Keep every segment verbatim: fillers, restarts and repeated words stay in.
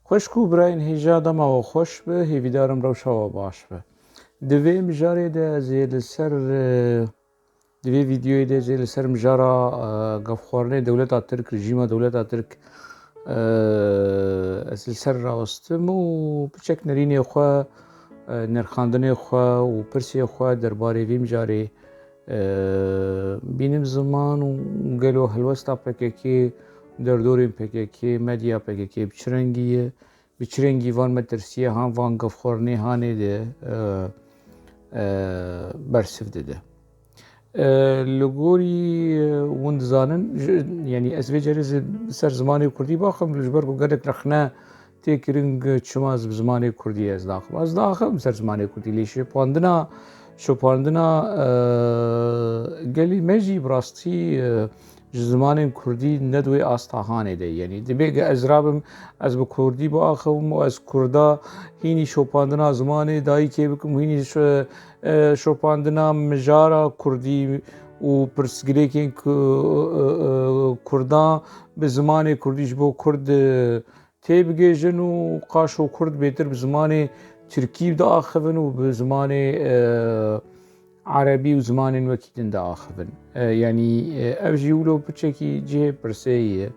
Xweşk û birayên hêja, dema we xweş be, hêvîdarim rewşa we baş be. Di vê mijarê de ez ê li ser, e, di vê vîdeoyê de ez ê li ser mijara, e, gefxwarinê dewleta Tirk, rejîma dewleta Tirk, e, ez li ser rawestim û piçek nerînê xwe, e, nirxandinê xwe û pirsê xwe derbarê vê mijarê, e, bînim ziman û gelo helwesta P K K, derdorên P K K, medya P K K bi çi rengî ye, bi çi rengî van metirsiyê han, van gefxwarinê hanê de, e, e, bersiv dide. E, li gorî, e, hûn dizanin, ji, yanî ez vê carê zi-, ser zimanê kurdî baxim, ji ber ku gelek rexne tê kirin, çima ez bi zimanê kurdî ez naxim. Ez naxim ser zimanê kurdî, lê şopandina, şopandina, e, gelê me jî bi rastî, e, ji zimanên kurdî ne di wê asta hanê de. Yanî dibê ge ez rabim, ez bi kurdî biaxivim û ez kurda hînî şopandina zimanê dayikê bikim, hînî şo-, e, şopandina mijara kurdî û pirsgirêkên ku, e, e, kurdan bi zimanê kurdî ji bo kurd, e, têbigêjin û qaşo kurd bêtir bi zimanê tirkî diaxivin û bi zimanê, e, erebî û zimanên wekî din diaxivin. E, yanî, e, ev jî wilo piçekî cihê pirsê ye.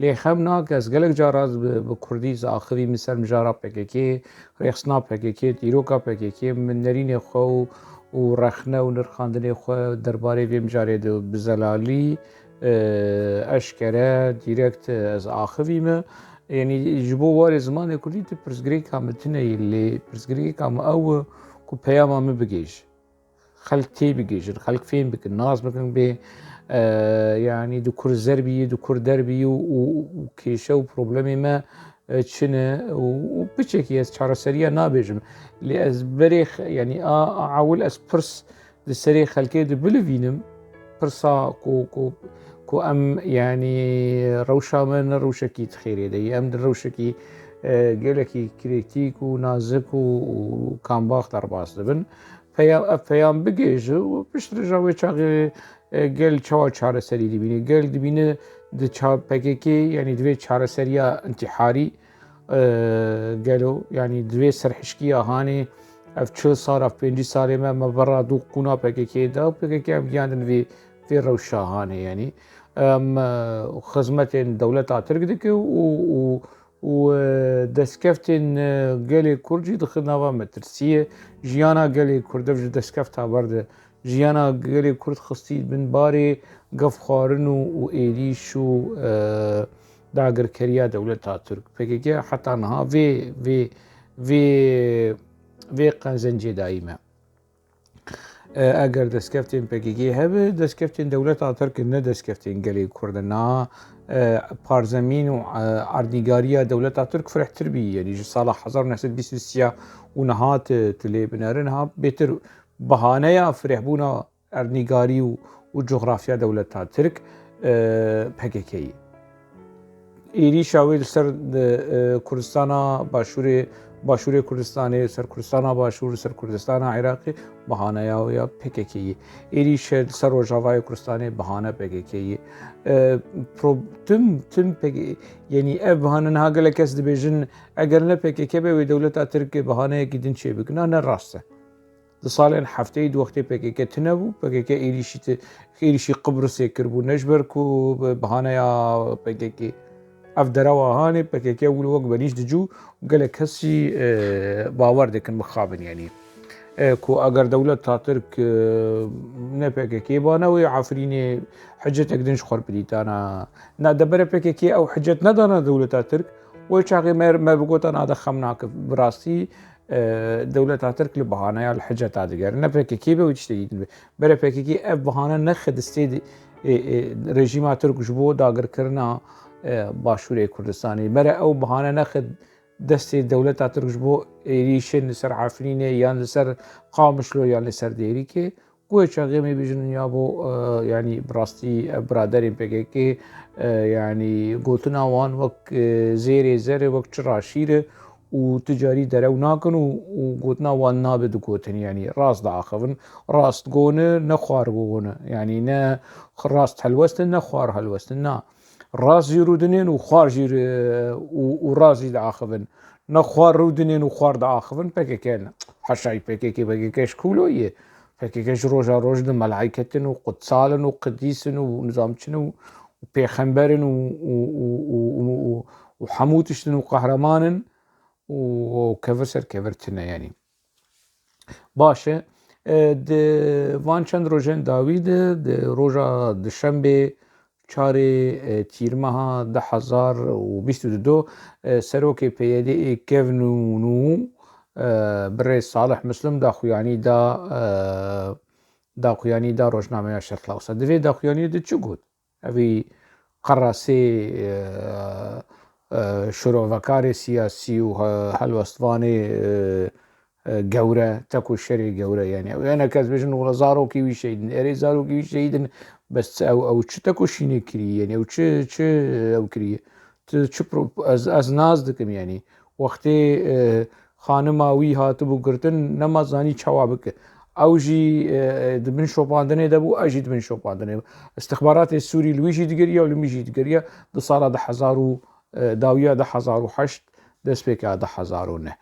Lê xem nake, ez gelek cara ez bi, bi kurdî diaxivî, min ser mijara P K K, rêxistina P K K, dîroka P K K, min nerînê xwe û, û rexne û nirxandinê xwe derbarê vê mijarê de bi zelalî, e, eşkere, dîrekt ez axivî me. Yanî ji bo warê zimanê kurdî tu pirsgirêka min tune ye, lê pirsgirêka min ew e ku peyama min bigihîje. Xelk têbigihîjin, xelk fêm bikin, nas bikin bê, e, yanî di kur zer bîyî, di kur der bîyî û, û, û kêşe û problemê me, e, çi ne û, û piçekî ez çareseriya nabêjim. Lê ez berê xe-, yanî a, a ewil ez pirs di serê xelkê de bilivînim, pirsa ku, ku, ku em, yanî rewşa me ne rewşekî di xêrê de ye. Em di rewşekî, e, gelekî krîtîk û nazik û, û kambax derbas dibin. Peya-, ev peyam bigihîje û piştre ji wê çaxê, e, gel çawa çareserî dibîne? Gel dibîne di ça-, P K K, yanî divê çareseriya întîharî, e, gelo, yanî divê serhişkiya hanê, ev çil sal, ev pêncî salê me, me berra dû qûna P K K de, P K K em giyandin vê, vê rewşa hanê, yanî em, e, xizmetên dewleta Tirk dike û, û, û, e, destkeftên, e, gelê Kurd jî dixin nava metirsiyê. Jiyana gelê Kurd ev ji destkefta berde. Jiyana gelê Kurd xistî bin barê gefxwarin û, û êrîş û, e, dagirkeriya dewleta Tirk. P K K heta niha vê, vê, vê, vê qenzencê dayî me. E, eger destkeftên P K K hebe, destkeftên dewleta Tirk ne destkeftên gelê Kurd in. Niha, e, parzemîn û, e, erdnîgariya dewleta Tirk firehtir bî. Yanî ji sala hezar û neh sed bîst û sê û niha tu, tu lê binere, niha bêtir bahaneya firehbûna erdnîgarî û, û cografya dewleta Tirk, e, P K K ye. Êrîşa wê li ser, e, e, Kurdistana Başûrê, Başûrê Kurdistanê, li ser Kurdistana Başûr, li ser Kurdistana Iraqê bahaneya wê ya P K K ye. Êrîşe li ser Rojavayê Kurdistanê bahane P K K ye. E, pro-, tim, tim P K K, yanî ev bahane niha gelek kes dibêjin, eger ne P K K be wê dewleta Tirk bahaneyekî din çêbikin. Na, ne rast e. Di salên hefteyî di wextê P K K tune bû, P K K êrîşî ti-, êrîşî Qibrisê kiribû, ne ji ber ku bi bahaneya P K K. Ev derewa hanê, P K K wilo wek benîş dicû, gelek kesî, e, bawer dikin, mixabin, yanî. E, ku eger dewleta Tirk, e, ne P K K ba, ne wê Efrînê hicetek din ji xwe bidîtana. Na, de bere P K K ew hicet nedana dewleta Tirk, wê çaxê me, me bigota na de xem nake. Bi rastî, e, dewleta Tirk li bahaneya li hiceta digere. Ne P K K be wê tiştekî din be. Bere P K K ev bahane nexe destê di, e, e, rejîma Tirk ji bo dagirkirina, e, Başûrê Kurdistanê. Bere ew bahane nexe destê dewleta Tirk ji bo êrîşên li ser Efrînê yan li ser Qamişlo yan li ser Dêrikê. Ku wê çaxê em ê bêjin ya bo, e, yanî bi rastî, e, biraderên P K K, e, yanî gotina wan wek, e, zêrê zer e, wek çira şîr e û tu carî derew nakin û, û gotina wan nabe digotin, yanî rast diaxivin, rast gon e, ne xwar gon e. Yanî ne rast helwest in, ne xwar helwest in, na. Rast jî rûdinên û xwar jî, e, û, û rast jî diaxivin. Ne xwar rûdinên û xwar diaxivin, P K K ne. Haşayî P K K, P K K ji kulo ye. P K K ji roja roj di melaiketin û qutsal in û qidîs in û nizam çi ne û, û pêxember in û, û, û, û, û, û, û hemû tişt in û qehreman in û, û kevir ser kevir tune, yanî. Baş e. E, di van çend rojên dawî de, di roja dişembê, çarê, e, tîrmeha du hezar û bîst û du, e, serokê P Y D'ê kevn û nû, e, birêz Salih Muslim daxuyanî da, e, daxuyanî da rojnameya Şerq Lewsa. Di vê daxuyaniyê de çi got? Evî qerasê, e, e, şirovekarê siyasî û he-, helwestvanê, e, e, gewre, teko şerê gewre, yanî ew, hinek ez bêjin, wela zarokê wî şehîd in, erê zarokê wî şehîd in, bes ew, ew çi tekoşînê kirî, yanî ew çi, çi ew kirî? Tu çi pro-, ez, ez nas dikim, yanî wextê, e, xanima wî hatibû girtin, nema zanî çawa bike. Ew jî, e, di bin şopandinê de bû, ez jî di bin şopandinê bû. Îstixbaratê Sûrî li wî jî digeriya û li min jî digeriya. Di sala du hezar û, e, dawiya du hezar û heşt, destpêka du hezar û neh.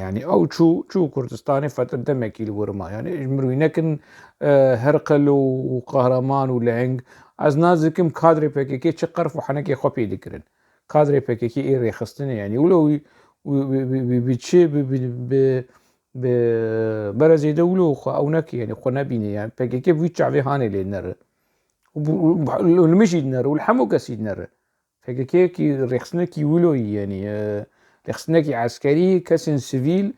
Yanî ew çû, çû Kurdistanê fetir demekî li wir ma. Yanî ji mir wî nekin, e, herqil û qehreman û leheng. Ez nas dikim kadrê P K K çi qerf û henekê xwe pê dikirin. Kadrê P K K ê rêxistinê, yanî wilo wî, wî, wî, wî, wî, wî çi bi, bi, bi, bi berezê de wilo xwe ew neke, yanî xwe nebîne, yanî P K K bi wî çavê hanê lê dinere. Û bu, û, û li min jî dinere, û li hemû kesî dinere. P K K yekî rêxistinekî wilo yî, yanî, e, rêxistinekî eskerî, kesên sivîl,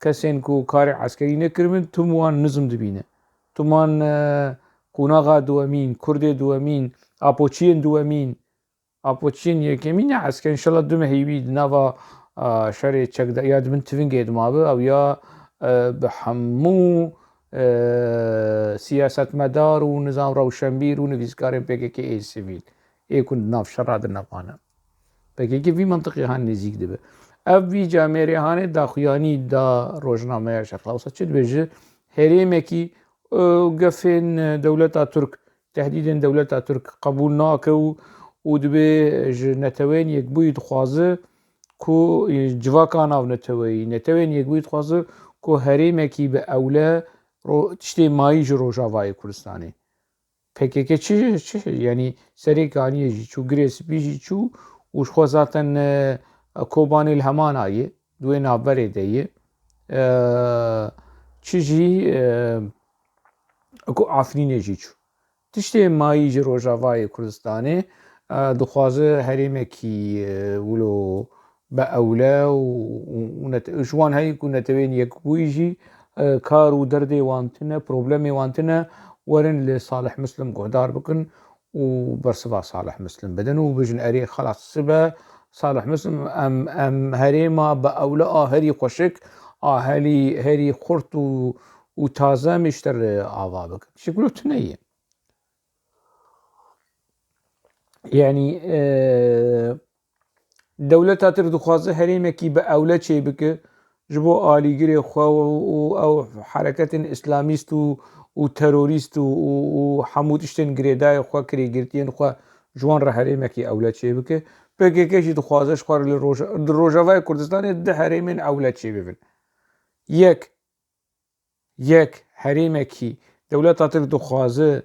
kesên ku karê eskerî nekiribin, tim wan nizm dibîne. Tim wan, e, qonaxa duwemîn, Kurdê duwemîn, Apoçiyên duwemîn, Apoçiyên yekemîn ya esker, înşallah du mehî wî di nava, e, şerê çekdariya di bin tivingê de mabe, ew ya, e, bi hemû, e, siyasetmedar û nizam rewşenbîr û nivîskarên P K K ê sivîl, ê ku di nav şera de ne wan e. P K K vî mintiqê han nêzîk dibe. Ev vî camêrê hanê daxuyanî da rojnameya Şerq Lewsa çi dibêje? Herêmekî, e, gefên dewleta Tirk, tehdîdên dewleta Tirk qebûl nake û, û dibê ji Neteweyên Yekbûyî dixwaze ku, e, civaka navneteweyî, Neteweyên Yekbûyî dixwaze ku herêmekî bi ewle ro-, tiştê mayî ji Rojavayê Kurdistanê. P K K çi, çi, yanî Serê Kaniyê jî çû, Girê Spî jî çû û ji xwe zaten, e, Kobanê li hemana ye, di wê navberê de ye. E, çi jî, e, ku Afrînê jî çû. Tiştê mayî ji Rojavayê Kurdistanê, e, dixwaze herêmekî, e, wilo bi ewle û, û, û nete-, ji wan heyî ku Neteweyên Yekbûyî jî, e, kar û derdê wan tune, problemê wan tune, werin li Salih Muslim guhdar bikin û bersiva Salih Muslim bidin û bijin erê xelas sibe Salih Muslim em, em herêma bi ewle a herî xweşik, a herî, herî xurt û, û taze em ê ji te re ava bikin. Şekilo tune ye. Yanî, e, dewleta Tirk dixwaze herêmekî bi ewle çêbike, ji bo alîgirê xwe û, û ew hereketên îslamîst û, û terorîst û, û, û hemû tiştên girêdayê xwe, kirêgirtiyên xwe ji wan re herêmekî ewle çêbike. P K K jî dixwaze ji xwe re li Roja-, di Rojavayê Kurdistanê di herêmên ewle çêbibin. Yek, Yek herêmekî dewleta Tirk dixwaze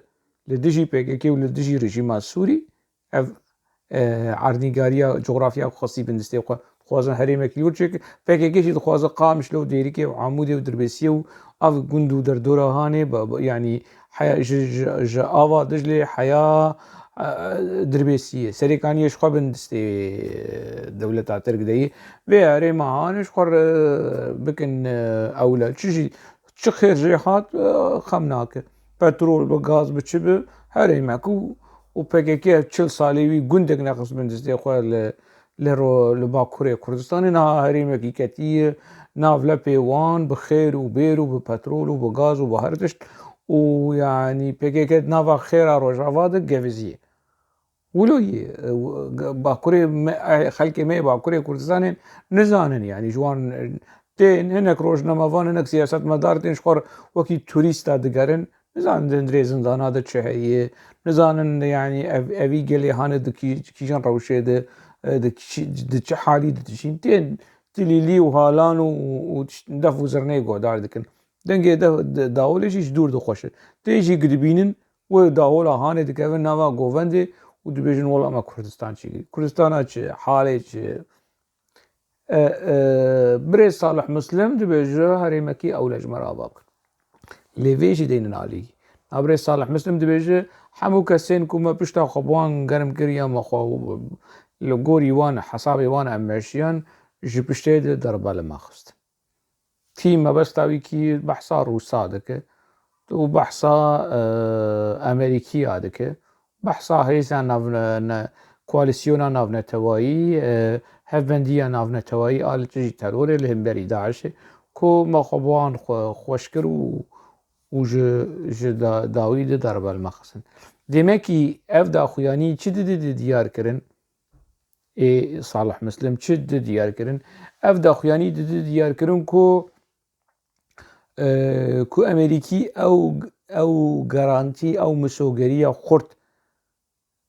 li dijî P K K û li dijî rejîma Sûrî, ev, e, erdnîgariya, cografya xwestî bin distê xwe, dixwazin herêmekî li wir çêkin. P K K jî dixwaze Qamişlo û Dêrikê û Amûdê û Dirbêsiyê û ev gund û derdora hanê, ba, ba, yanî heya, ji, ji, ji ava Diclê heya, e, Dirbêsiyê, Serêkaniyê ji xwe bin distê, e, dewleta Tirk de yî. Vê herêma hanê ji xwe re bikin, e, ewle. Çi jî, çi xêr jê hat, e, xem nake. Petrol bi, gaz bi, çi bi, herêmek û, û P K K çil salê wî gundek nexist bin distê xwe li, li ro-, li Bakurê Kurdistanê. Niha herêmekî ketiye nav lepê wan bi xêr û bêr û bi petrol û bi gaz û bi her tişt. Û yanî P K K di nava xêra Rojava de geviziye. Wilo yê, e, w-, g-, Bakurê me, e, xelkê me yê Bakurê Kurdistanê nizanin, yanî ji wan, e, tên, hinek rojnamevan, hinek siyasetmedar tên ji xwe re wekî turîsta digerin, Nizanin di hundirê zindana de çi heye, nizanin, yanî ev, evî gelê hanê di kî-, kîjan rewşê de, e, di kî-, di çi halî de dijîn. Tên tilîlî û halan û, û tişt-, def û zirnê guhdar dikin. Dengê de, de, dawolê jî ji dûr dixweşe. Tê jî ku dibînin, wê dawola hanê dikevin nava govendê û dibêjin, wela me Kurdistan çi kir? Kurdistana çi? Halê çi? E, e, birêz Salih Muslim dibêje, herêmekî ewle ji me re ava bikin. Lê vê jî deynin alî. Na birêz Salih Muslim dibêje, hemû kesên ku me pişta xwe bi wan germ kir ya me xwe li gorî wan, hesabê wan em meşiyan, ji piştê de derbe li me xistin. Tî mebesta wî kî behsa Rûsa dike û behsa, e, Amerîkiya dike. Behsa hêza navne-, ne-, koalîsyona navnetewayî, e, hevbendiya navnetewayî a li dijî terorê li hemberî DAIŞê ku me xwe bi wan xwe-, xweş kir û, û ji, ji da-, dawî de darbe li me xistin. Demekî ev daxuyanî çi didi di diyar kirin? Ê Salih Muslim çi di diyar kirin? Ev daxuyanî di, di diyar kirin ku, e, ku Amerîkî ew, ew garantî, ew misogeriya xurt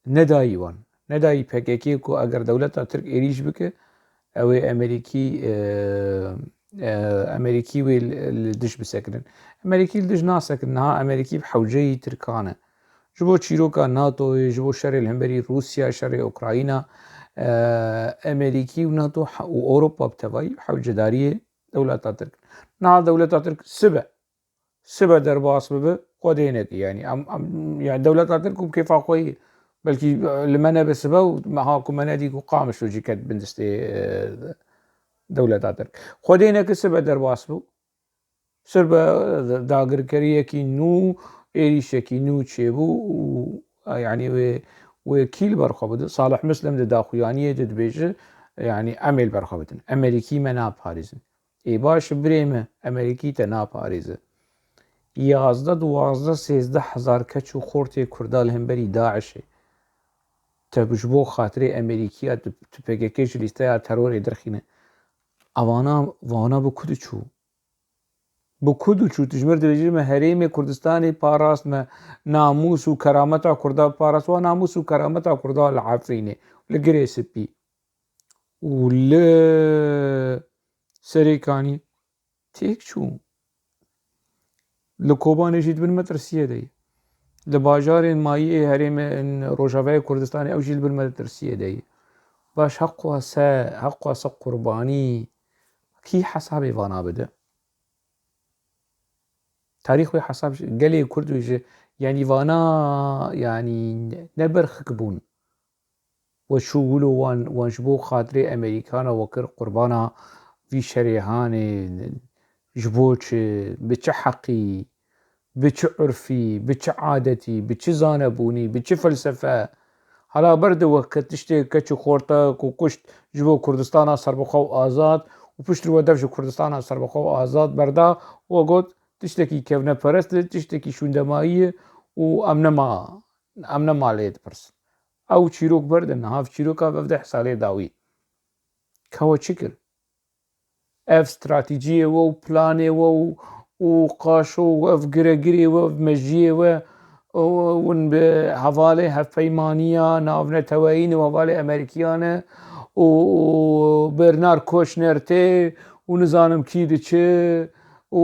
nedayî wan. Nedayî P K K ku eger dewleta Tirk êrîş bike, ew ê Amerîkî, e, e, Amerîkî wê li, li dij bisekirin. Amerîkî li dij nasekirin. Niha Amerîkî bi hewceyî Tirkan e. Ji bo çîroka NATOyê, ji bo şerê li hemberî Rûsya, şerê Ukrayna, e, Amerîkî û NATO he-, û Ewropa bi tevayî hewcedariyê dewleta Tirk. Niha dewleta Tirk sibe, sibe derbas bibe, Xwedê neke. Yanî em, em, yanî dewleta Tirk û bi kêfa xwe yê, belkî, e, li me nebe sibe û meha ku me nedî ku Qamişlo jî ket bin destê, e, dewleta Tirk. Xwedê neke sibe derbas bû. Sir be dagirkeriyekî nû, êrîşekî nû çêbû û, yanî wê, wê kî li ber xwe bidin? Salih Muslim di daxuyaniyê de dibêje, yanî em ê li ber xwe bidin. Amerîkî me naparêzin. Ê baş birê me, Amerîkî te naparêze. Yazdeh, duwazdeh, sêzdeh hezar keç û xortê Kurda li hemberî DAIŞê. Te ji bo xatirê Amerîkiya tu, tu P K K ji lîsteya terorê derxîne. Evana, vana bi ku diçû? Bi ku diçû? Tu ji mir dibêjî me herêmê Kurdistanê parast, me namûs û kerameta Kurda parast. Wa namûs û kerameta Kurda li Efrînê, li Girê Spî û li Serêkanî têk çû. Li Kobanê jî di bin metirsiyê de ye. Li bajarên mayî ê herêmên Rojavayê Kurdistanê ew jî li bin metirsiyê de ye. Baş heqwase, heqwase qurbanî kî hesabê vana bide? Tarîx wê hesab ji gelê Kurd wê ji, yanî vana, yanî ne berxik bûn. We çû wilo wan, wan ji bo xatirê Amerîkana we kir qurbana vî şerê hanê, ji bo çi, bi çi heqî, bi çi urfî, bi çi adetî, bi çi zanebûnî, bi çi felsefe? Hala ber de we ke tiştê keç û xorta ku kuşt ji bo Kurdistana serbixwe û azad û piştre we dev ji Kurdistana serbixwe û azad berda, we got tiştekî kevneperest e, tiştekî şûndemayî ye û em nema, em nema lê dipirsin. Ew çîrok berde, niha ev çîroka ev deh salê dawî. Ka we çi kir? Ev stratejiyê we û planê we û, û qaşo û ev giregirê we, ev mejiyê we, û hûn bi hevalê hevpeymaniya navneteweyî ne, hevalê Amerîkiyan e û, û Bernard Kushner tê û nizanim kî diçe û,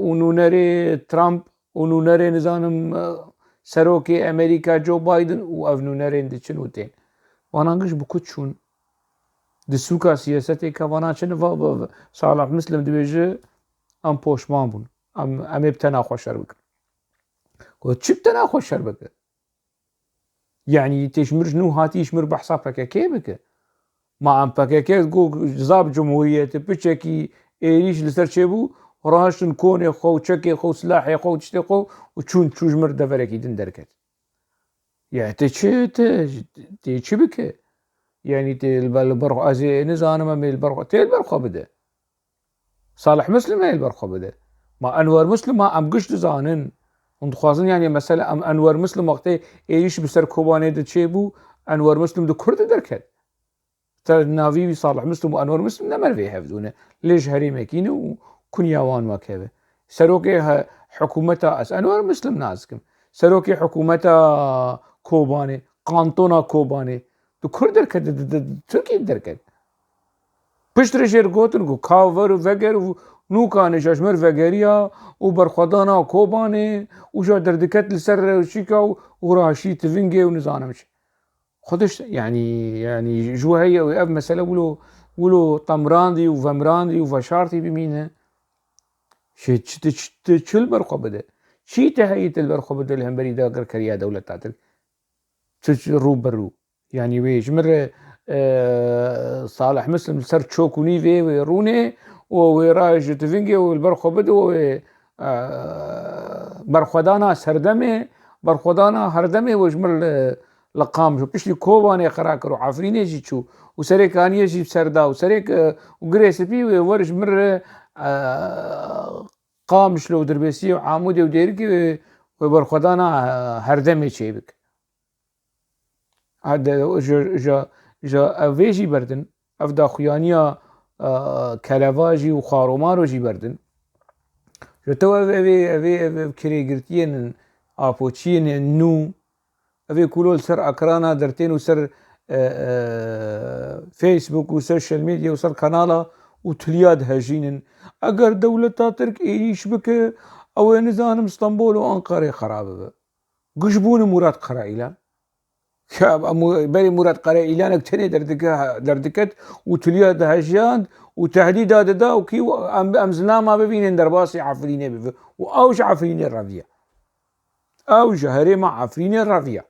û nûnerê Trump û nûnerê nizanim, e, serokê Amerîka Joe Biden û ev nûnerên diçin û tên. Vanan giş bi ku çûn? Di sûka siyasetê ke vana çi ne, va, va, va, Salih Muslim dibêje, em poşman bûn. Em, em ê bi tena xwe şer bikin. Got, çi bi tena xwe şer bike? Yanî tê ji mir ji nû hatî ji mir behsa P K K bike. Ma em P K K got, zab cumhuriyeti piçekî êrîş li ser çêbû, raştin konê xwe û çekê xwe û silahê xwe û tiştê xwe û çûn, çû ji mir deverekî din derket. Ya tê çi, tê, tê çi bike? Yanî tê li ber, li ber xwe, ez ê nizanim, em ê li ber xwe, tê li ber xwe bide. Salih Muslim ê li ber xwe bide. Ma Enwer Muslim, ma em giş dizanin. Hûn dixwazin, yanî mesela em Enwer Muslim wextê êrîş bi ser Kobanê de çêbû, Enwer Muslim di Kurd de derket. Te navî wî Salih Muslim û Enwer Muslim ne merivê hevdû ne. Lê ji herêmekî ne û kunya wan wek hev e. Serokê he-, hikûmeta, ez Enwer Muslim nas dikim. Serokê hikûmeta Kobanê, kantona Kobanê, di kur derket, di, di, di, di Tirkiyê derket. Piştre jê re gotin ku ka ver û veger û nûka nêja ji mir vegeriya û berxwedana Kobanê û ja derdiket li ser rewşîka û, û raşî tivingê û nizanim çi. Xwediş, yanî, yanî ji we heye wê ev mesele wilo, wilo temrandî û vemrandî û veşartî bimîne. Şê çi, ti, çi, ti çi li ber xwe bide? Çi te heyî ti li ber xwe bide li hemberî dagirkeriya dewleta Tirk? Çi, çi rû bi rû? Yanî wê ji min re, e, Salih Muslim li ser çok û nîvê wê rûnê û wê rayê ji tivingê û li ber xwe bide û wê, e, berxwedana serdemê, berxwedana herdemê wê ji min li, li Qamişlo, piştî Kobanê xira kir û Efrînê jî çû û serê Kaniyê jî ser da û serê, e, û Girê Spî wê wer ji min re, e, Qamişlo û Dirbêsiyê û Amûdê û Dêrikê wê, wê berxwedana, e, herdemê çêbik. Ha, de, ji, ji, ji ev vê jî berdin, ev daxuyaniya, e, kelevajî û xwaromaro jî berdin. Ji te ev, ev, ev, ev, ev kirêgirtiyên apoçiyên nû, ev ê ku lo li ser ekrana dertên û ser, e, e, Facebook û social media û ser kanala û tiliya dihejînin. Eger dewleta Tirk êrîş bike, ew ê nizanim Stenbol û Anqarê xera bibe. Guş bûne Murat Karaîlan. Ya, Mu-, berê Murat Karaîlanek tenê derdike-, derdiket û tiliya dihejiyand û tehdîda dida û kî em, em zilama bibînin derbasî Efrînê bibe. Û ew ji Efrînê reviya. Ew ji herêma Efrînê reviya.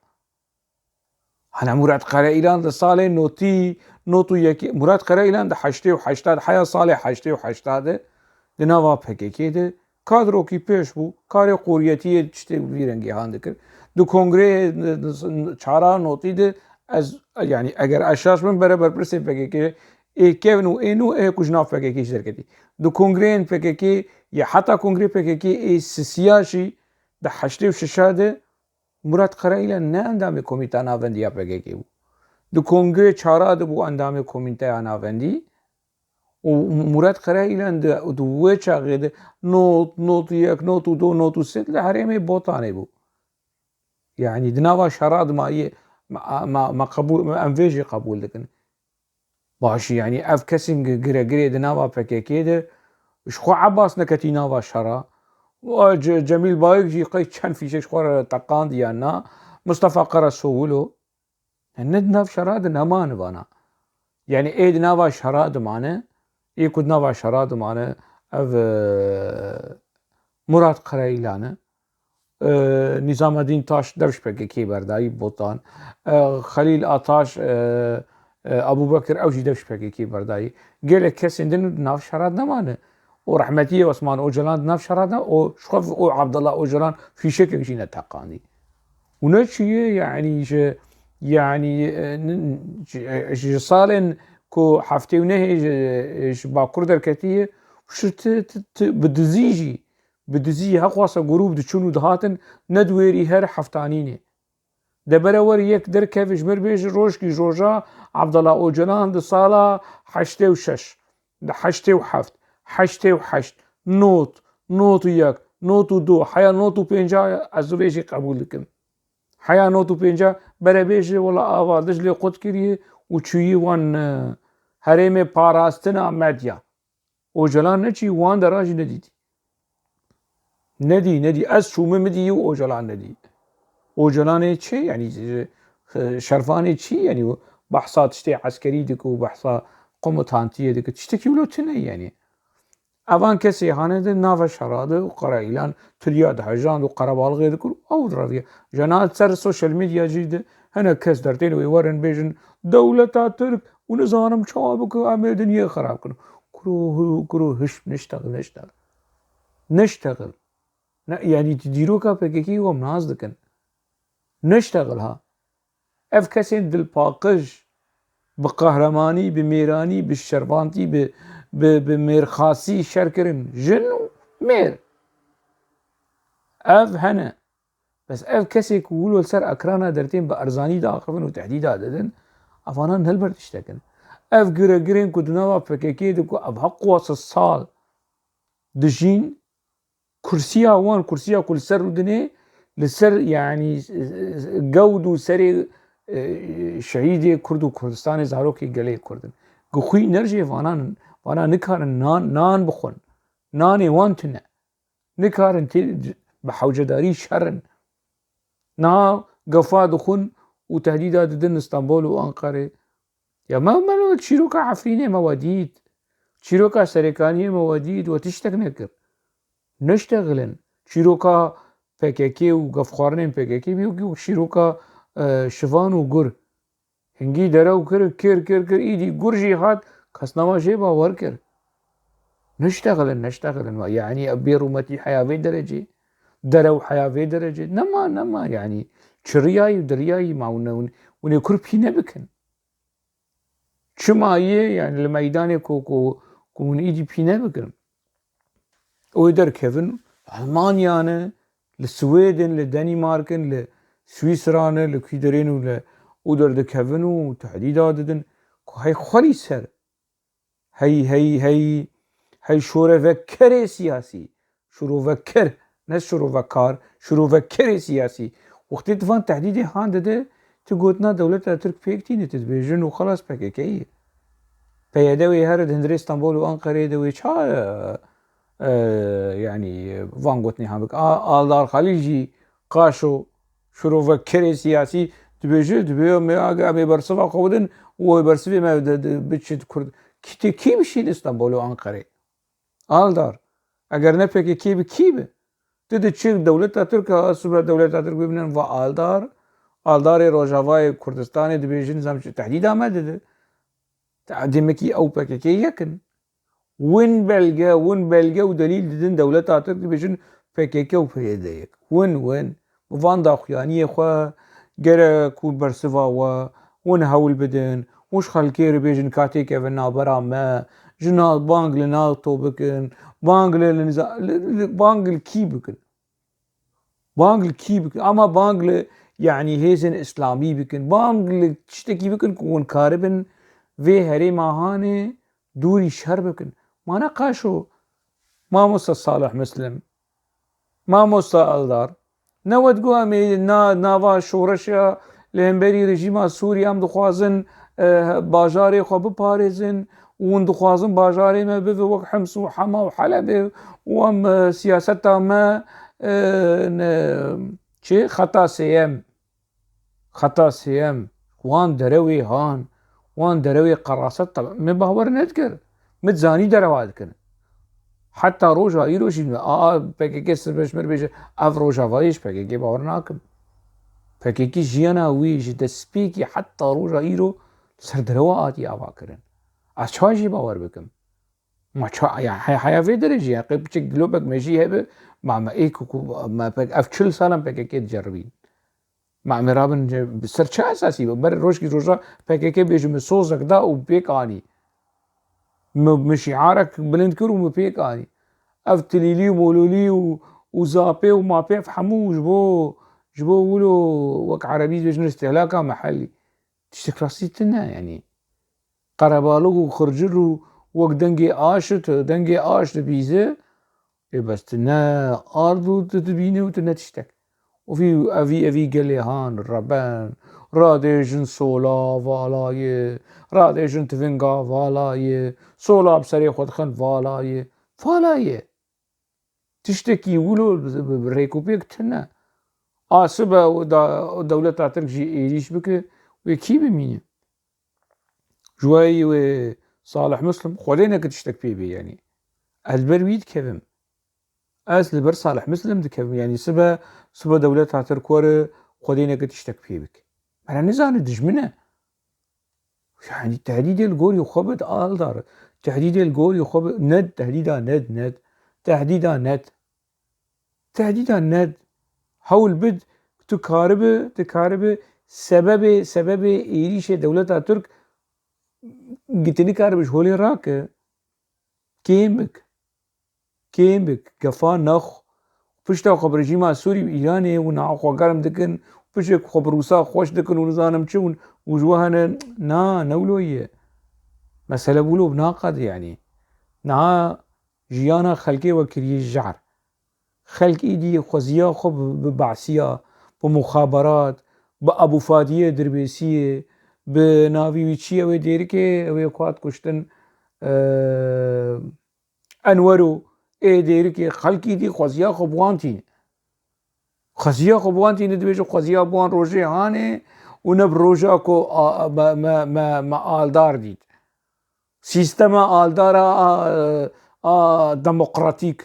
Hana Murat Karaîlan di salê notî, not û yekê, Murat Karaîlan di heştê û heşt de, heya salê heştê û heşt de, di nava P K K de kadrokî pêş bû, karê qoriyetiyê tiştê bi vî rengî han dikir. Di kongreyê, di, di, çara notî de ez, yanî eger ez şaş bim, bere berpirsê P K K ê kevn û ê nû ê ku ji nav P K K jî derketî. Di kongreyên P K K yê heta kongrê P K K ê sisiya jî di heştê û şeş de Murat Karaîlan ne endamê Komîteya Navendî ya P K K bû. Di kongrê çara de bû endamê Komîteya Navendî û Murat Karaîlan di, di wê çaxê de not, not yek, not û du, not û sê li herêmê Botanê bû. Yanî di nava şera de ma yê, ma, ma, ma qebûl, em vê jî qebûl dikin. Baş e, yanî ev kesên gi-, giregirê di nava P K K de ji xwe Ebas neketî nava şera. Û Ce-, Cemîl Bayik jî qey çend fîşek ji xwe re teqand yan na. Mustafa Karaso wilo. Ne di nav şera de nemane vana. Yanî ê di nava şera de mane, ê ku di nava şera de mane, ev, e, Murat Karaîlan e. E, Nîzamedîn Taş dev ji P K K berdayî Botan. E, Xelîl Ataş, e, e, Ebûbekir ew jî dev ji P K K berdayî. Gelek kesên din di nav şera de nemane. Û rehmetiyê Osman Ocalan di nav şera de, û ji xwe û Abdullah Ocalan fîşekek jî neteqandî. Û ne çiye, yanî ji, yanî, e, n-, ji, ji salên ku heftê û nehê ji, ji Bakur derketiye, ji ti, ti, ti, bi dizî jî, bi dizî heqwasa grûp diçûn û dihatin, ne di wêrî her heftanînê. De bere wer yek derkeve ji mir bêje rojkî roja Abdullah Ocalan di sala heştê û şeş, di heştê û heft, heştê û heşt, not, not û yek, not û du, heya not û pênca ez vê jî qebûl dikim. Heya not û pênca bere bêje wela ava Diclê qut kiriye û çûyî wan, e, herêmê parastina medya. Ocalan neçî wan dera jî nedîtî. Nedî, nedî. Ez çûme min dî û Ocalan nedî. Ocalanê çi? Yanî, e, şervanê çi? Yanî, behsa tiştê eskerî dike û behsa komitantiyê dike. Tiştekî wilo tune ye, yanî. Evan kesê hane de nava şera de û Karaîlan tiliya dihejand û qerebalixê dikir û ew direviye. Jena ser social media jî de hinek kes dertên wê werin bêjin, dewleta Tirk û nizanim çawa bike, em ê dinyê xerab kin. Kuro, kuro, hiş, niştexil, niştexil. Niştexil. Ne, yanî tu dîroka P K K wem nas dikin. Niştexil ha. Ev kesên dilpaqij, bi qehremanî, bi mêranî, bi şervantî, bi, bi, bi mêrxasî şer kirin. Jin û mêr. Ev hene. Bes ev kesê ku wilo li ser ekrana dertên bi erzanî diaxivin û tehdîda didin, evana ne li ber tiştek in. Ev giregirên ku di nava P K K de ku ev heqwasa sal dijîn, Kursiya wan, kursiya ku li ser rûdinê, li ser, yanî, gewd û serê, e, şehîdê Kurd û Kurdistanê, zarokê gelê Kurd in. Ku xwî nerjê vanan, vana nikarin nan, nan bixwin. Nanê wan tune. Nikarin tê bi hewcedarî şerin. Niha gefa dixwin û tehdîda didin Stenbol û Anqerê. Ya me, me çîroka Efrînê me we dît. Çîroka Serêkaniyê me we dît. We tiştek nekir. Neştexilin. Çîroka P K K û gefxwarinên P K K bî wekî çîroka, e, Şivan û Gur. Hingî derew kir, kir, kir, kir, îdî Gur jî hat, kes nema jê bawer kir. Neştexilin, neştexilin. Yanî bêrûmetî heya vê derecê, derew heya vê derecê. Nema, nema, yanî çiriyayî û diriyayî ma hûn, hûn, hûn ê kur pîne bikin. Çima yê, yanî li meydanê ku, ku, ku hûn îdî pîne bikin. Ew ê derkevin, Almanya ne, li Swêd in, li Denîmark in, li Swîsra ne, li kî derên û li û derdikevin û tehdîda didin ku hey xwelî ser, hey, hey, hey, hey şorevekerê siyasî, şoreveker, ne şorovekar, şorevekerê siyasî. Wextê tu van tehdîdê han dide, tu gotina dewleta Tirk pêk tîne, tu dibêjin û xelas P K K ye. P Y D wê here di hundirê Stenbol û Anqerê de wê ça, e, e, yanî van gotinê han bik. A, Aldar Xelîl jî qaşo şirovekerê siyasî dibêje, dibê em ê, em ê bersiva xwe bidin û wê bersivê me de, de, biçe di Kurd. Kî tê kî bişîne Stenbol û Anqerê? Aldar. Eger ne P K K bi kî bi? Tu diçî dewleta Tirk, a sibe dewleta Tirk bimînin va Aldar. Aldarê Rojavayê Kurdistanê dibêjin, zam çi tehdîda me dide. Demekî ew P K K yek in. Win belge, win belge û delîl didin dewleta Tirk, dibêjin P K K û P Y D yek. Win, win. Bi van daxuyaniyê xwe gerek ku bersiva we, win hewl bidin, û ji xelkê re bêjin ka têkevin navbera me, ji nav bang li NATO bikin, bang li, li niza-, li, li, bang li kî bikin? Bang li kî bikin? Ama bang li, yanî hêzên îslamî bikin, bang li tiştekî bikin ku hûn karibin vê herêma hanê dûrî şer bikin. Ma ne qaşo, mamosta Salih Muslim, mamosta Eldar, ne we digot em ê na-, nava şoreşa li hemberî rejîma Sûrî em dixwazin, e, bajarê xwe biparêzin û hûn dixwazin bajarê me bibe wek Hims û Hema û Helebê û em, e, siyaseta me, e, ne, çi? Xeta sêyem. Xeta sêyem, wan derewê han, wan derewê qeraset, tabi, min bawer nedikir. Min zanî derewa dikin. Heta roja îro jî, a, P K K sirbeş mir bêje, ev Rojavayê ji P K K bawer nakim. P K K jiyana wî ji destpêkî heta roja îro li ser derewa hatiye avakirin. Ez çawa jê bawer bikim? Ma ça-, ya, he-, heya vê derecê, ya, qey piçek dilopek me jî hebe, ma me ê ku, ku, me pek, ev çil salan P K K diceribîn. Ma em ê rabin ce-, bi ser çi esasî? Ber rojkî roja P K K bêjin min sozek da û pêk anî. Min, min şiarek bilind kir û min pêk anî. Ev tilîlî û mololî û, û zapê û mapê ev hemû ji bo, ji bo wilo wek erebî dibêjin îstihlaka mehellî. Tiştek rastî tune, yanî. Qerebalix û xircir û wek dengê aşit, dengê aş dibîze, ê bes tu ne ard û tu dibîne û tu ne tiştek. Û vî, evî, evî gelê han, reben, radêjin sola, vala ye, radêjin tivinga, vala ye, sola bi serê xwe dixin, vala ye, vala ye. Tiştekî wilo bi, bi, bi rêkopêk tune. A sibe û da, û dewleta Tirk jî êrîş bike, wê kî bimîne? Ji we yî wê Salih Muslim, Xwedê neke tiştek pê bê, yanî. Ez li ber wî dikevim. Ez li ber Salih Muslim dikevim. Yanî sibe, sibe dewleta Tirk were, Xwedê neke tiştek pê bik. Mera nizane dijmin e. Yanî tehdîdê li gorî xwe bid Aldar. Tehdîdê li gorî xwe bid. Ned, tehdîda ned, ned. Tehdîda ned. Tehdîda ned. Hewl bid, tu karibi, tu karibi sebebê, sebebê êrîşê dewleta Tirk, tu nikaribi ji holê rake. Kêm bik. Kêm bik. Gefa nexw. Pişta xwe bi rejîma Sûrî û Îranê û niha xwe germ dikin. Pişek xwe bi Rûsa xweş dikin û nizanim çi û, û ji we hene. Na, ne wilo ye. Mesele wilo naqede, yanî. Niha jiyana xelkê we kiriye jehr. Xelk îdî xweziya xwe bi, bi Be'siya, bi muxaberat, bi Ebû Fadiyê Dirbêsiyê, bi navî wî çi ye wê Dêrikê, ew ê ku hat kuştin, e, Enwero ê Dêrikê, xelk îdî xweziya xwe bi wan tîne. Xweziya xwe bi wan tîne, dibêje xweziya bi wan rojê hanê û ne bi roja ku a, me, me, me, me aldar dît. Sîstema aldara a, a demokratîk.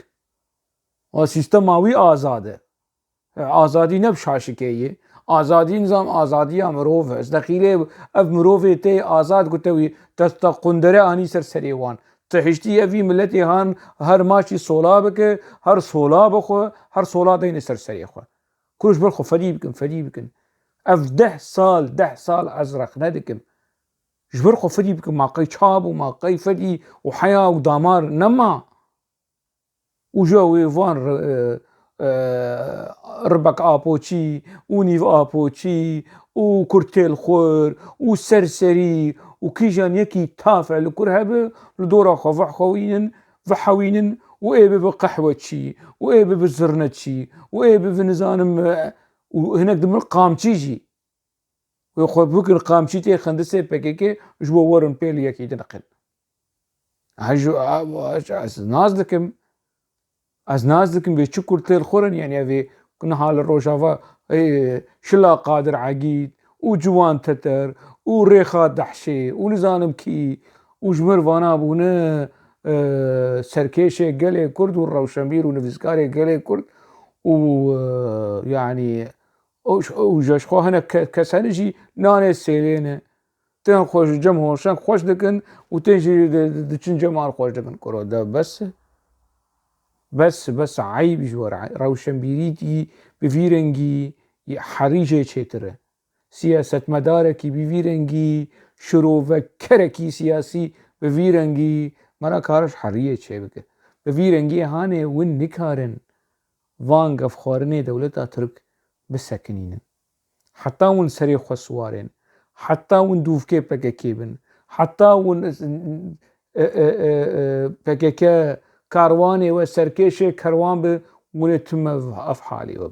A sîstema wî azad e. Azadî ne bi şaşikê ye. Azadî nizam azadiya mirov e. Ez dexîlê ev mirovê tê azad ku te wî desta qundere anî ser serê wan. Ti hiştî evî miletê han her maçî sola bike, her sola bixwe, her sola deyne ser serê xwe. Ku ji ber xwe fedî bikin, fedî bikin. Ev deh sal, deh sal ez rexne dikim. Ji ber xwe fedî bikin, ma qey çab û ma qey fedî û heya û damar nema. Û ji wê van re-, e, e, ribek apoçî û nîv apoçî û kurtêlxwir û serserî û kîjan yekî taf e li kur hebe, li dora xwe vehxwînin, vehewînin û ê bibe qehweçî û ê bibe zirneçî û ê bibe nizanim, e, û hinek dibin qamçî jî. Wê xwe bikin qamçî tê xindisê P K K, ji bo werin pê li yekî din qin. Ha, ji, ha, ez nas dikim. Ez nas dikim vê çi kurtêlxwir in, yani evê niha li Rojava, ê, Şila Qadir Egîd û Ciwan Teter û Rêxa Dehşê û nizanim kî û ji mir vana bûne, e, serkêşê gelê Kurd û rewşenbîr û nivîskarê gelê Kurd û, e, yani, û j-, û ji xwe hinek ke-, kes hene jî nanê sêlê ne. Tên xwe ji cem hoşeng xweş dikin û tên jî di-, di-, diçin ceman xweş dikin. Kuro de bes e. Bes, bes, eyb ji we re. Rewşenbîrîtî bi vî rengî herî jê çêtir e. Siyasetmedarekî bi vî rengî, şirovekerekî siyasî bi vî rengî me re kare ji heriyê çêbike. Bi vî rengî hanê win nikarin van gefxwarinê dewleta Tirk bisekinînin. Heta hûn serê xwe siwarên, heta hûn dûvkê P K K bin, heta hûn, e, e, e, e, P K K karwanê we serkêşê kerwan bi, hûn ê tim ev, ev halê we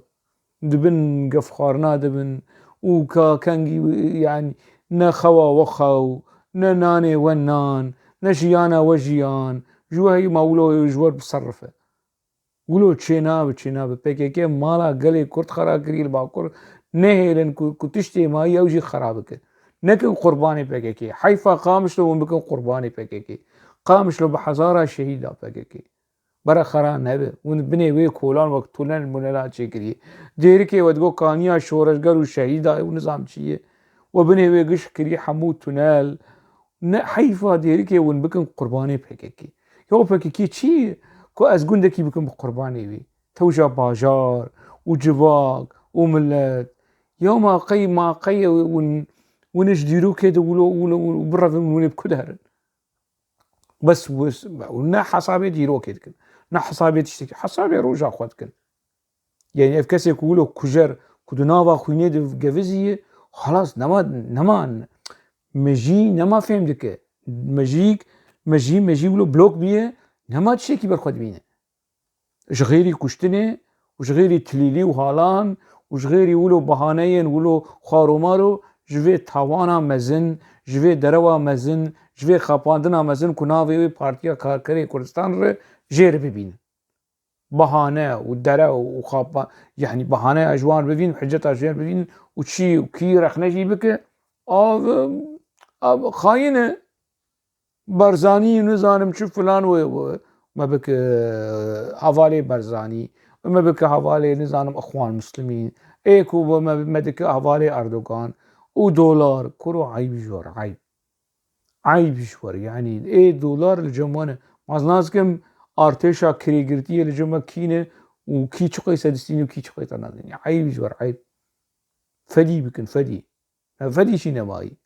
bin. Di bin gefxwarina de bin û ka kengî, yani, ne xewa we xew, ne nanê we nan, ne jiyana we jiyan, ji we heyî ma wilo ji we biserrife. Wilo çênabe, çênabe. P K K mala gelê Kurd xera kiriye li Bakur. Nehêlin ku, ku tiştê mayî ew jî xera bike. Nekin qurbanê P K K. Heyfa Qamişlo hûn bikin qurbanê P K K. Qamişlo bi hezara şehîd da P K K. Bere xera nebe. Hûn binê wê kolan wek tunel munela çêkiriye. Dêrikê we digo kaniya şoreşger û şehîda û nizam çi ye. We binê wê giş kiriye hemû tunel. Ne heyfa Dêrikê hûn bikin qurbanê P K K. Ya P K K çi ye ku ez gundekî bikim bi qurbanê wî? Tewja bajar û civak û milet. Ya ma qey, ma qey hûn, hûn ji dîrokê de wilo, wilo, wilo birevin, hûn ê bi ku de herin? Bes, bes, ne hesabê dîrokê dikin. Ne hesabê tiştekî. Hesabê roja xwe dikin. Yani ev kesê ku wilo kujer, ku di nava xwînê de geviziye, xelas nema, nema, mejî nema fêm dike. Mejîk, mejî, mejî wilo blok biye, nema tiştekî ber xwe dibîne. Ji xêrî kuştinê û ji xêrî tilîlî û halan û ji xêrî wilo bahaneyên wilo xwaromaro ji vê tawana mezin, ji vê derewa mezin, ji vê xapandina mezin ku navê wê Partiya Karkerê Kurdistan re jê re bibînin. Bahane û dere û xapa-, yani bahaneya ji wan bivîn, hiceta ji wan bivîn û çi û kî rexne jî bike, av, av xayîn e. Barzanî nizanim çi filan wê, wê me bike hevalê Barzanî, me bike hevalê nizanim Ixwan Muslimîn, ê ku me, me dike hevalê Erdogan û dolar, kuro eyb ji we re, eyb. Eyb ji we re, yanî ê dolar li cem wan e. Ma ez nas dikim artêşa kirêgirtiyê li cem me kî ne û kî çi qeyse distîne û kî çi qeyse nadîne. Eyb ji we re, eyb. Fedî bikin, fedî. Ev fedî jî nemayî.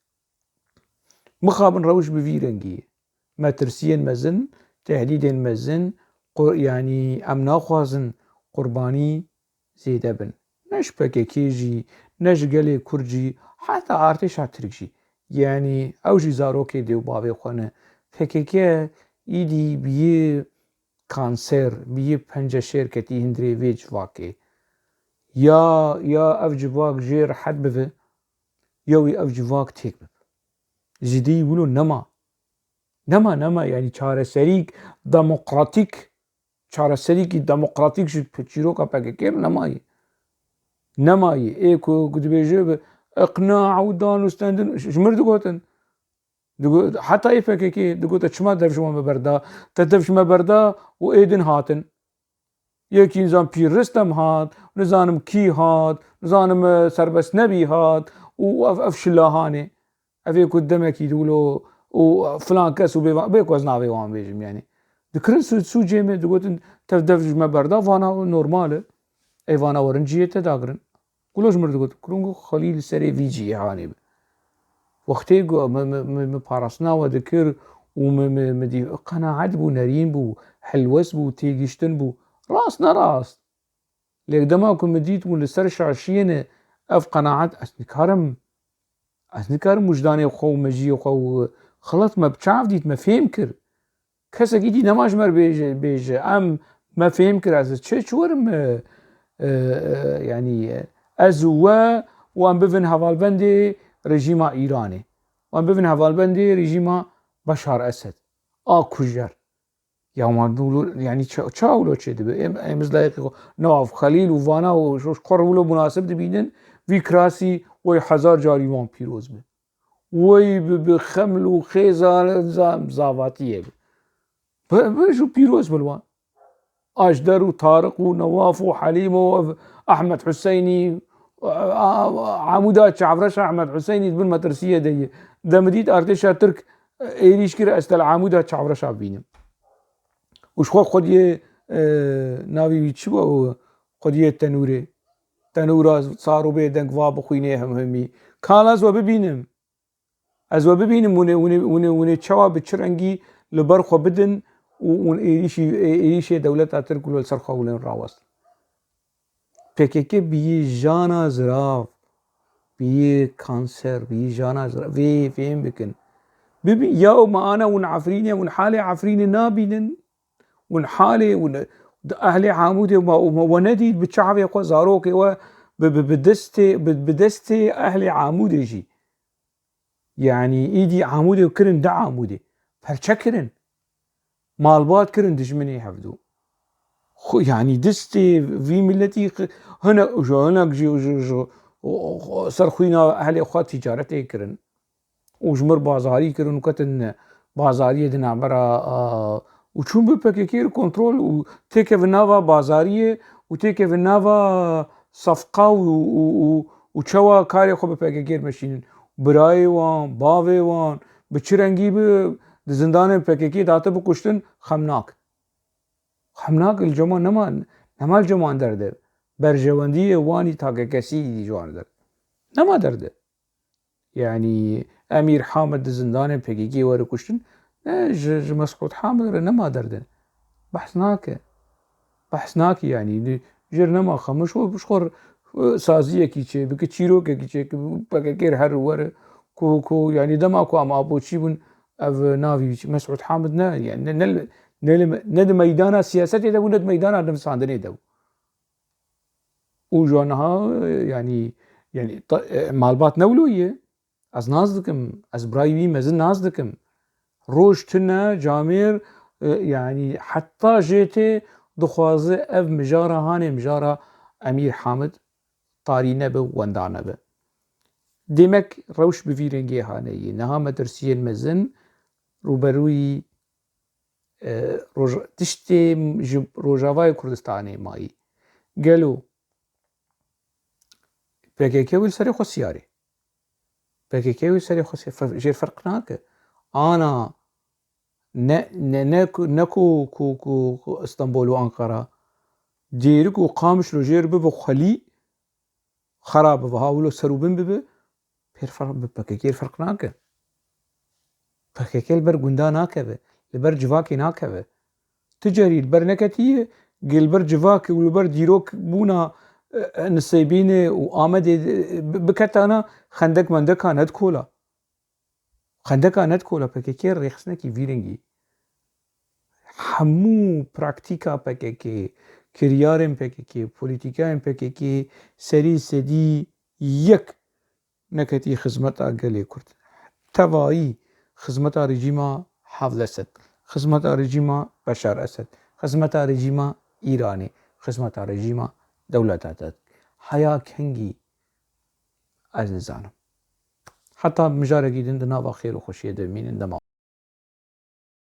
Mixabin rewş bi vî rengî ye. Metirsiyên mezin, tehdîdên mezin, qu-, yanî em naxwazin qurbanî zêde bin. Ne ji P K K jî, ne ji gelê Kurd jî, heta artêşa Tirk jî. Yanî ew jî zarokê dê û bavê xwe ne. P K K îdî biyê kanser, bi yê penceşêr ketî hundirê vê civakê. Ya, ya ev civak jê rehet bibe, ya wî ev civak têk bibe. Zîdî wilo nema. Nema, nema, yanî çareserîk demokratîk, çareserîkî demokratîk ji çîroka P K K re nemayê. Nemayê. Ê ku, ku dibêje bi iqna û dan û stendin, ji, ji mir digotin. Digo-, heta yê P K K digote, çima dev ji me berda? Te dev ji me berda û ê din hatin. Yekî nizam Pîr Ristem hat, nizanim kî hat, nizanim, e, Serbest Nebî hat û ev, ev şilahanê. Ev ê ku demekî di wilo û filan kes û bêvan, bê ku ez navê wan bêjim, yanî. Dikirin sû-, sûcê me, digotin, tev dev ji me berda, vana normal e. Ê vana werin cihê te dagirin. Kulo ji mir digot, kurungo Xelîl li serê vî cihê hanê bi. Wextê ku min, min, min, min parastina we dikir û min, min, min dî qenaet bû, nerîn bû, helwest bû, têgiştin bû. Rast nerast. Lê dema ku min dît hûn li ser şaşiyê ne, ev qenaet ez nikarim, ez nikarim wijdanê xwe û mejiyê xwe û xelet me bi çav dît, me fêm kir. Kesek îdî nema ji me re bêje, bêje, em me fêm kir, ez çi, çi werim, e, e, e, yanî, e, ez û we û em bivin hevalbendê rejîma Îranê. Û em bivin hevalbendê rejîma Beşar Esed. A kujer. Ya wan wilo, yanî ça-, ça wilo çêdibe? Em, em iz layîqî xwe nav Xelîl û vana û ji, ji xwe re wilo munasib dibînin, vî kirasî wey hezar carî wan pîroz be. Wey bi, bi xeml û xêza za-, zavatiyê be. Bi, bi ji pîroz bi li wan. Ajder û Tariq û Newaf û Helîm û ev Ehmed Huseynî, a, a, Amûda Çavreşa Ehmed Huseynî di bin metirsiyê de ye. De min dît artêşa Tirk êrîş kir, ez te li Amûda Çavreşa bînim. Û ji xwe xwediyê, e, navê wî çi bû? Xwediyê tenûrê. Tenûra sar û bê deng va bixwînê him himî. Kala ez we bibînim. Ez we bibînim hûn ê, hûn ê, hûn ê, hûn ê çawa bi çi rengî li ber xwe bidin û hûn êrîşî, ê-, êrîşê dewleta Tirk û li ser xwe hûn ê rawestin. P K K bi yê jana zirav, bi yê kanser, bi yê jana zirav, vê fêm bikin. Bibî-, ya û me ana hûn Efrînê, hûn halê Efrînê nabînin. Hûn halê, hûn di ehlê Amûdê ma, ma we nedît bi çavê xwe zarokê we bi, bi, bi destê, bi, bi destê ehlê Amûdê jî. Yanî îdî Amûdê kirin di Amûdê. Perçe kirin. Malbat kirin dijminê hevdû. Xwe, yanî destê vî miletî xi-, hinek, ji hinek jî, ji, ji, o, o, ser xwîna ehlê xwe tîcaretê kirin. Û ji mir bazarî kirin û ketin bazariyê di navbera, a, û çûn bi P K K re kontrol û têkevin nava bazariyê û têkevin nava sefqa û, û, û, û çawa karê xwe bi P K K re meşînin. Birayê wan, bavê wan, bi çi rengî bi di zindanên P K K de hate bikuştin, xem nak. Xem nak li cema nema, nema li ceman derde. Berjewendiyê wanî takekesî îdî ji wan der. Nema derde. Yanî Emîr Hamid di zindanê P K K were kuştin, ne, ji, ji Mesûd Hamid re nema derdin. Behs nake. Behs nake yanî. Di-, jêr nema xemiş û ji xwe, e, saziyekî çê bike, çîrokekî çê ki P K K her were ku, ku yanî dema ku em apoçî bûn, ev navî Mesûd Hamid ne, yanî ne, ne, ne, ne di meydana siyasetê de bû, ne di meydana nivîsandinê de bû. Û ji niha, e, yanî, yanî ta-, e, malbat ne wilo ye. Ez nas dikim, ez birayî wî mezin nas dikim. Roj tune, camêr, e, yanî heta jê tê dixwaze ev mijara hanê, mijara Emîr Hamid tarî nebe, wenda nebe. Demek rewş bi vî rengê hane ye. Niha metirsiyên mezin rûberûyî, e, roj-, tiştê ji Rojavayê Kurdistanê mayî. Gelo P K K wî li serê xwe siyarê. P K K wî serê xwe siyarê. Fe-, jêr ferq nake. Ana ne, ne, ne ku, ne ku, ku, ku, ku Stenbol û Ankara, Dêrik û Qamişlo jêr bibe xwelî, xera bibe, ha wilo ser û bin bibe, pêr ferq, bi P K K ferq nake. P K K li ber gunda nakeve, li ber civakê nakeve. Tu carî li ber neketiye, gê li ber civakê û li ber dîrok bûna, e, e, Nisêbînê û Amedê, e, bi-, biketana xendek mendeka nedikola. Xendeka nedikola P K K rêxistinekî vî rengî. Hemû praktîka P K K, kiryarên P K K, polîtîkayên P K K serî sedî yek neketî xizmeta gelê Kurd. Tevayî xizmeta rejîma Hafid Esed, xizmeta rejîma Beşar Esed, xizmeta rejîma Îranê, xizmeta rejîma dewleta Tirk. Heya kengî ez nizanim. Heta mijarekî din di nava xêr û xweşiyê de bimînin, dema